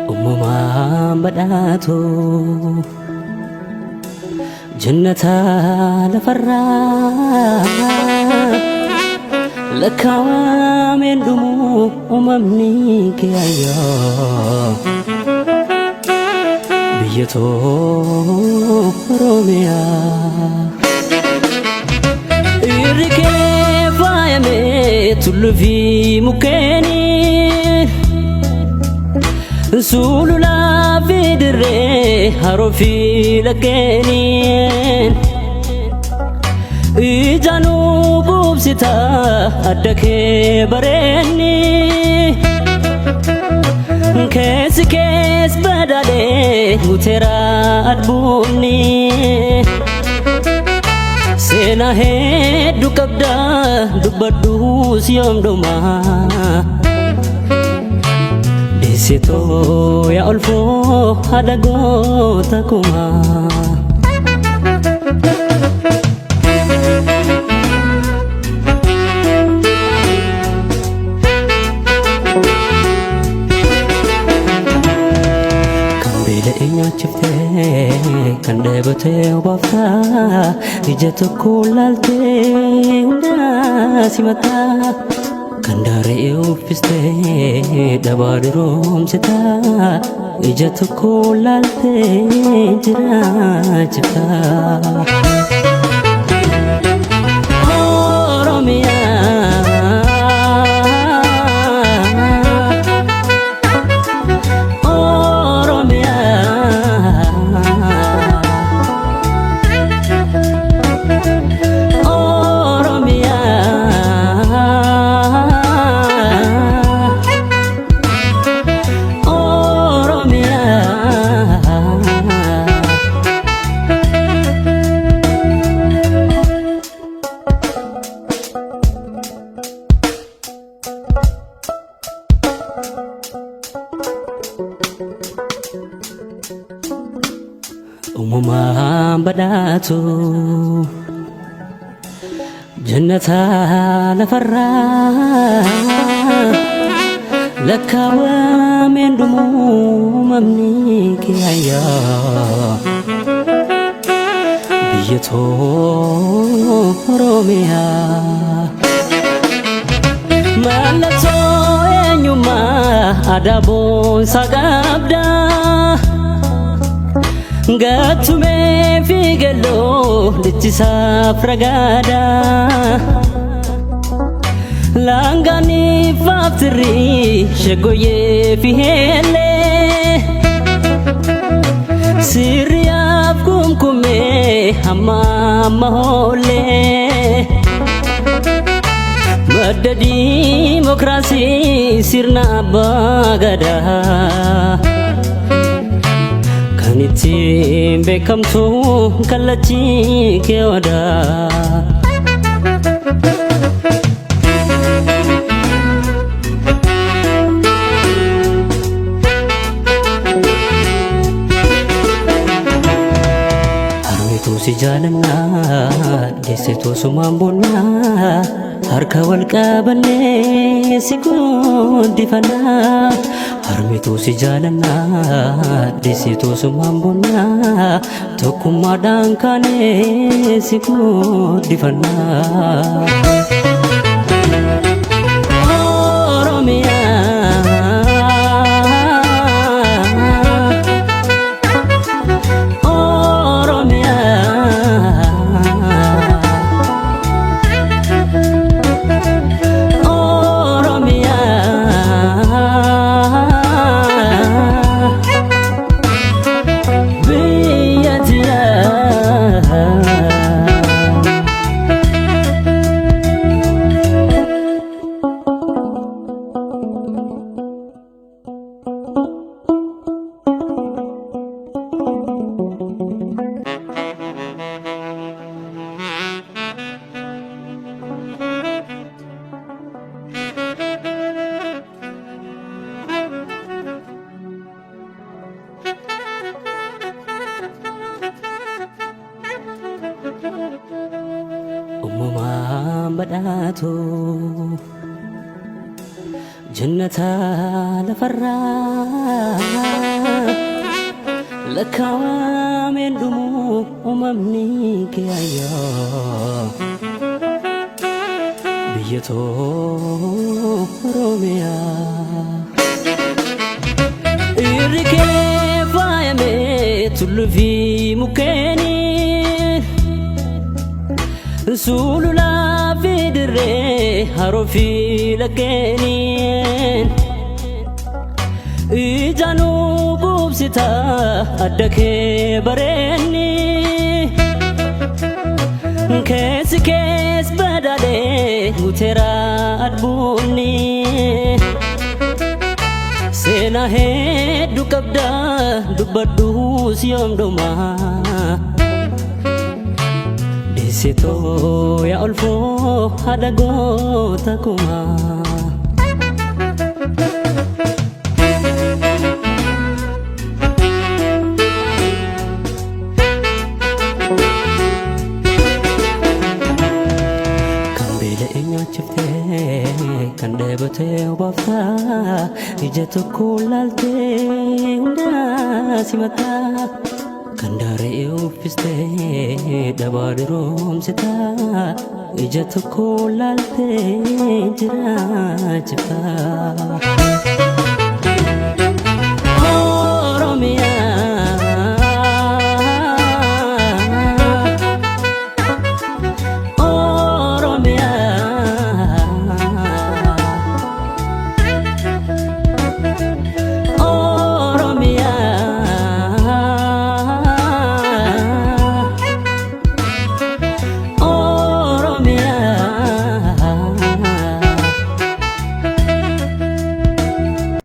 Uumamaan badhaatu jannata lafarraa lakkaawameen dhumu uumamni kee ayyaa biyya too Oromiyaa. Irri kee faayamee tulluu fi mukkeeniin sululaa fi dirree haroo fi laggeeniin ijaanuu quubsita adda kee bareenni keessi kees badhaadhee guuteera adbuunni. Seenaa hedduu qabda dubbadhuus yoom dhuma Deessitoo yaa olfoo haadha goota kumaa. Kan beela'e nyaachiftee kan dheebotee obaaftaa ija tokko laaltee hundaa simataa kan daaree uffistee dhabaa duroomsitaa ija tokko laaltee jiraachiftaa. Oromiyaa. Oromiyaa. Oromiyaa. Uumamaan badhaatu jannata lafarraa lakkaawameen dhumu uumamni kee ayyaa biyya too Oromiyaa. Mallattoo eenyummaa aadaa boonsaa qabda. Gattumee fi galloo lichisaaf ragaadha. Laangaanii faaftirrii shaggooyyee fi heellee. Sirriyaaf kumkumee hamma amma hoollee. Madda diimokiraasii sirna abbaa gadaa. Kan ittiin beekamtu kallachi kee odaa. Harmeetuu si jaalannaa deessituu sumaan boonnaa harka wal qabannee si guddifannaa. Harmeetuu si jaalannaa deessituu sumaan boonnaa tokkummaadhaan kaanee si guddifannaa. Oromiyaa. Oromiyaa. Biyya tiyyaa. Uumamaan badhaatu Jannata lafarraa lakkaawameen dhumu uumamni kee ayyoo biyya too Oromiyaa. Irri kee faayamee tulluu fi mukkeeniin sululaa fi dirree haroo fi laggeeniin ijaanuu qubsita adda kee bareenni keessi kees badhaadhee guuteera adbuunni. Seenaa hedduu qabda dubbadhuus yoom dhuma. Deessitoo yaa olfoo haadha goota kumaa. Kan beela'e nyaachiftee kan dheebotee obaaftaa ija tokko laaltee hundaa simataa kan daaree uffistee dhabaa duroomsitaa ija tokko laaltee jiraachiftaa.